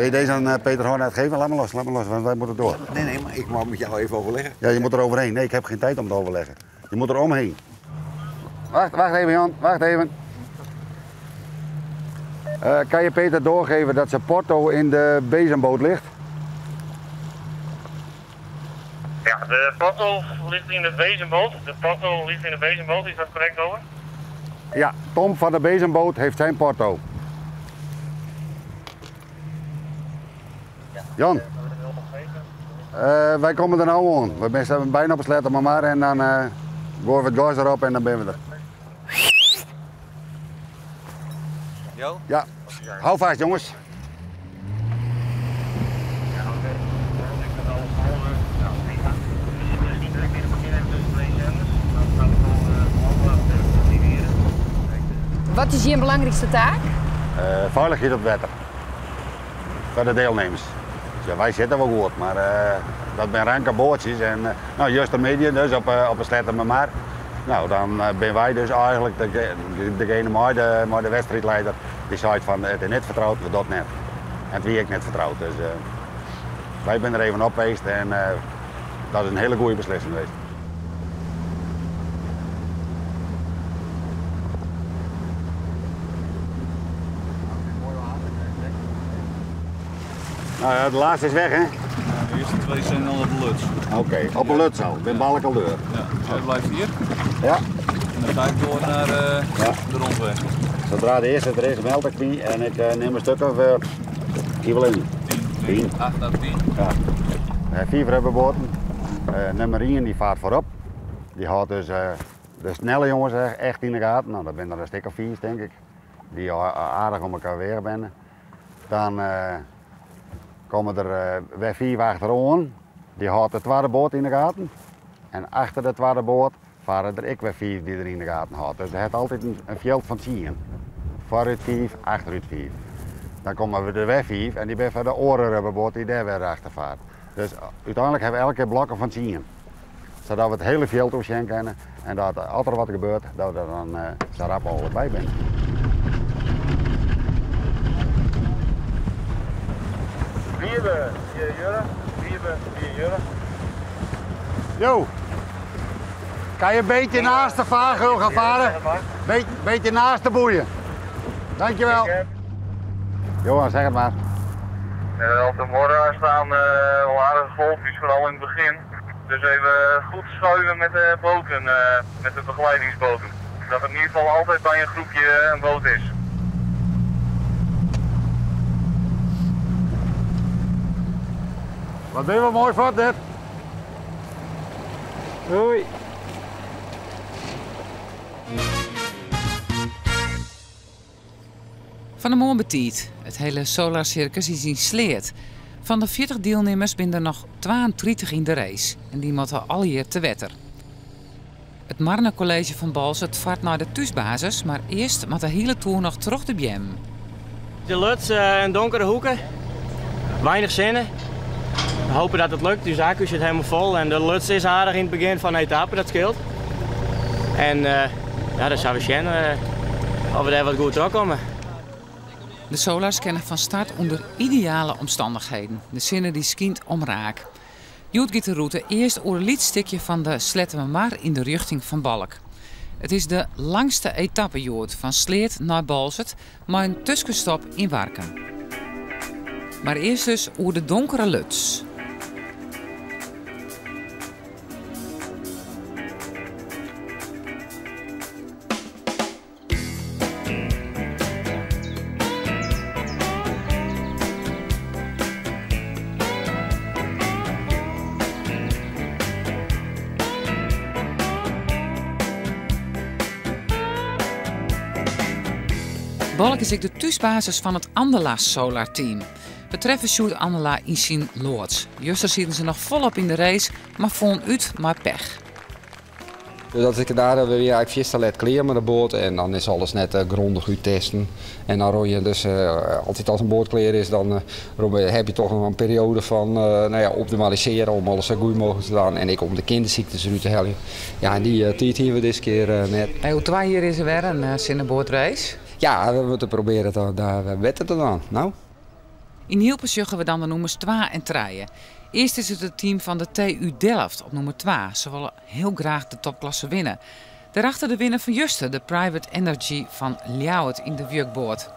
Wil je deze aan eh, Peter Hornaert geven? Laat me los, laat me los, want wij moeten door. Nee, nee, maar ik wou met jou even overleggen. Ja, je moet er overheen. Nee, ik heb geen tijd om te overleggen. Je moet er omheen. Wacht, wacht even Jan, wacht even. Eh, kan je Peter doorgeven dat zijn porto in de bezemboot ligt? Ja, de porto ligt in de bezemboot. De porto ligt in de bezemboot, is dat correct over? Ja, Tom van de bezemboot heeft zijn porto. Jan, eh, wij komen er nou aan. We zijn bijna op het sletten maar, maar en dan uh, gooien we het gas erop en dan ben we er. Jo? Ja, hou vast jongens. Ja, oké. Ik kan alles volgen. Nou, prima. Dus misschien direct weer beginnen tussen twee zenders. Dan kan ik al activeren. Wat is je belangrijkste taak? Uh, veiligheid op wetter. Voor de deelnemers. Dus ja, wij zitten wel goed, maar uh, dat zijn ranke bootjes. En, uh, nou, juist de media dus op, op een slechte maar. Nou, dan ben wij dus eigenlijk de, degene met de, met de wedstrijdleider die zei van het is net vertrouwd, we dat net. En het wie ik net vertrouwd. Dus wij zijn er even op geweest en dat is een hele goede beslissing geweest. Nou ja, de laatste is weg, hè? Ja, de eerste twee zijn al op de Luts. Oké, okay, op de Luts al. Ik ben balk al deur. Ja, dus hij blijft hier. Ja. En dan ga ik door naar ja. de rondweg. Zodra de eerste er is, meld ik me en ik neem een stuk of uh, in. 10. 8 naar 10. Ja. Vier rubberboten. Nummer 1 die vaart voorop. Die houdt dus de snelle jongens echt in de gaten. Nou, dat zijn er een stuk of vier, denk ik. Die aardig om elkaar weer zijn. Dan komen er weer vier achterom. Die houdt de tweede boot in de gaten. En achter de tweede boot varen er ik weer vier die er in de gaten houdt. Dus hij heeft altijd een, een veld van 10. Vooruit vier, achteruit vier. Dan komen we er weer vier en die ben van de orenrubberboot die daar weer achter vaart. Dus uiteindelijk hebben we elke keer blokken van 10. Zodat we het hele veld overzien kunnen en dat als er wat gebeurt, dat we er dan zo rap mogelijk bij zijn. Wiebe, 4 jurre. Wiebe, 4 jurre. Jo, kan je een beetje naast de vaargeul gaan varen? Be beetje naast de boeien. Dankjewel. Johan, zeg het maar. Op de morgen staan wel aardige golfjes, vooral in het begin. Dus even goed schuiven met de boten, met de begeleidingsboten. Dat het in ieder geval altijd bij een groepje een boot is. Wat ben je wel mooi vat, dit. Hoi. Van de morgen het hele Solar Circus is in Sleert. Van de 40 deelnemers zijn er nog 32 in de race. En die moeten al hier te wetter. Het Marne College van Boalsert vaart naar de thuisbasis, maar eerst moet de hele tour nog terug de Bjem. De Luts en donkere hoeken, weinig zinnen. We hopen dat het lukt, dus de accu zit helemaal vol en de Luts is aardig in het begin van de etappe, dat scheelt. En ja, dan zouden we zien of we daar wat goed terugkomen. De Solars kennen van start onder ideale omstandigheden. De zinnen die schijnt omraak. Joet gaat de route eerst oor een lietstukje van de Sleattemermar in de richting van Balk. Het is de langste etappe Jood van Sleat naar Boalsert, maar een tussenstop in Warkum. Maar eerst dus oer de donkere Luts. Balk is ook de thuisbasis van het Andela Solar Team. We treffen Sjoerd Andela in zijn loods. Juster zitten ze nog volop in de race, maar vonden uit maar pech. Dat ik daar we wiene eigenlijk fierste let klear mei de boat en dan is alles net grondich úttesten. En dan rin je dus altyd as in boat klear is, dan ha je toch noch in perioade fan no ja, optimalisearjen om alles sa goed mooglik te dwaan en ek om de kindersyktes derút te heljen. Ja, en dy tiid hiene we dizze kear net. Hey, oer twa jier is der wer in sinneboatrace. Ja, we moatte probearje it dêr better te dwaan. No. Yn Hylpen sjogge we dan de nûmers twa en trije. Earst is it it team fan de TU Delft op nûmer twa. Se wolle hiel graach de topklasse winne. Dêrachter de winner fan juster, de Private Energy fan Ljouwert yn de wjukboat.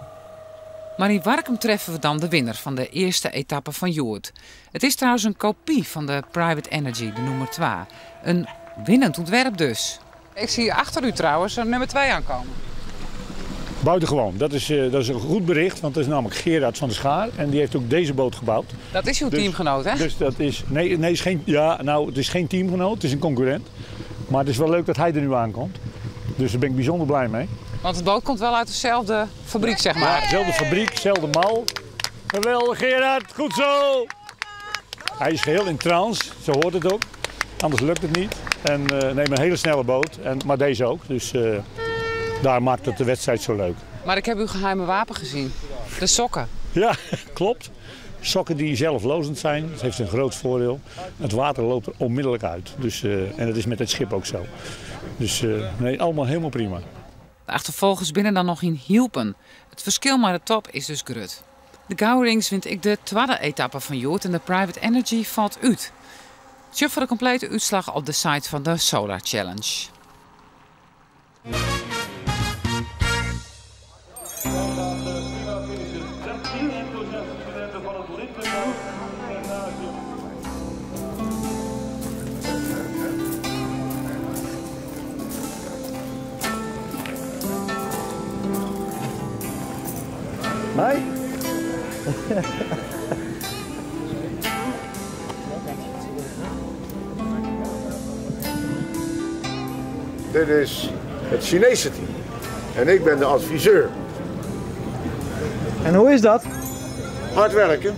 Mar yn Warkum treffe we dan de winner fan de earste etappe fan hjoed. It is trouwens in kopy fan de Private Energy, de nûmer twa. In winnend ûntwerp dus. Ik zie achter u trouwens een nummer 2 aankomen. Buitengewoon. Dat is een goed bericht, want dat is namelijk Gerard van der Schaar. En die heeft ook deze boot gebouwd. Dat is uw teamgenoot, hè? Dus dat is, nee, nee, is geen, ja, nou, het is geen teamgenoot, het is een concurrent. Maar het is wel leuk dat hij er nu aankomt. Dus daar ben ik bijzonder blij mee. Want de boot komt wel uit dezelfde fabriek, zeg maar. Ja, dezelfde fabriek, dezelfde mal. Geweldig, Gerard. Goed zo. Hij is geheel in trance, zo hoort het ook. Anders lukt het niet. En neem een hele snelle boot, maar deze ook. Dus daar maakt het de wedstrijd zo leuk. Maar ik heb uw geheime wapen gezien. De sokken. Ja, klopt. Sokken die zelflozend zijn, dat heeft een groot voordeel. Het water loopt er onmiddellijk uit. En dat is met het schip ook zo. Dus nee, allemaal helemaal prima. De achtervolgers binnen dan nog yn Hylpen. It ferskil mei de top is dus grut. De Gouwerings wint ek de twadde etappe fan hjoed en de Private Energy falt út. Sjoch foar de komplete útslach op de site fan de Solar Challenge. Hoi. Dit is het Chinese team en ik ben de adviseur. En hoe is dat? Hard werken,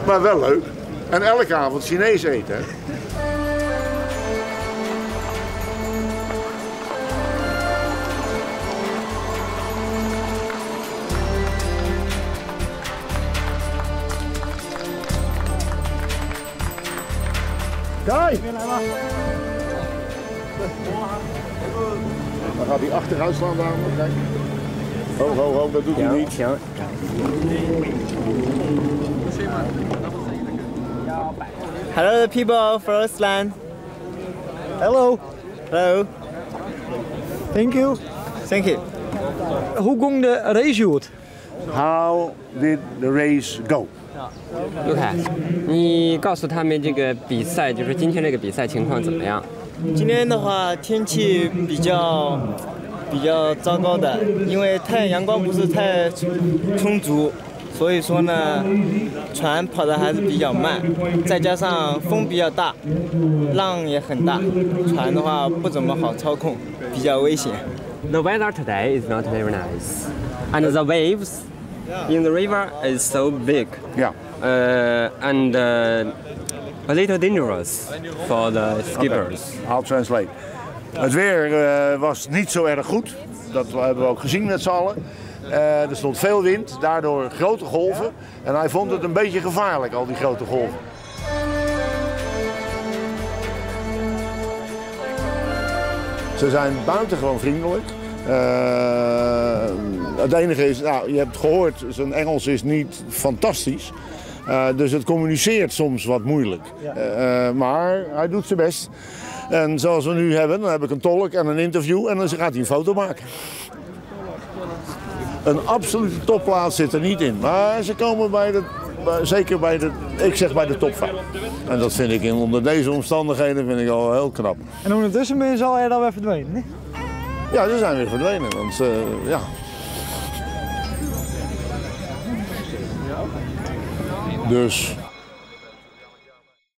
maar wel leuk. En elke avond Chinees eten. Hè? Kijk! Dan gaat hij achteruit slaan daar. Kijk. Ho, ho, ho, dat doet hij niet. Ja. Hello people from Iceland. Hello. Hello. Thank you. Thank you. Hoe ging de race hjoed? How did the race go? 卢凯，你告诉他们这个比赛，就是今天这个比赛情况怎么样？今天的话，天气比较糟糕的，因为太阳光不是太充足，所以说呢，船跑得还是比较慢，再加上风比较大，浪也很大，船的话不怎么好操控，比较危险。 The weather today is not very nice, and the waves in the river is so big. And a little dangerous for the skippers. Okay. I'll translate. Het weer was niet zo erg goed. Dat hebben we ook gezien met z'n allen. Er stond veel wind, daardoor grote golven. En hij vond het een beetje gevaarlijk, al die grote golven. Ze zijn buitengewoon vriendelijk. Het enige is, je hebt gehoord, zijn Engels is niet fantastisch. Dus het communiceert soms wat moeilijk. Maar hij doet zijn best. En zoals we nu hebben, dan heb ik een tolk en een interview en dan gaat hij een foto maken. Een absolute topplaats zit er niet in. Maar ze komen bij de, bij, zeker bij de, ik zeg bij de top 5. En dat vind ik onder deze omstandigheden vind ik al heel knap. En ondertussen ben je al dan weer verdwenen, hè? Ja, ze zijn weer verdwenen, want ja. Dus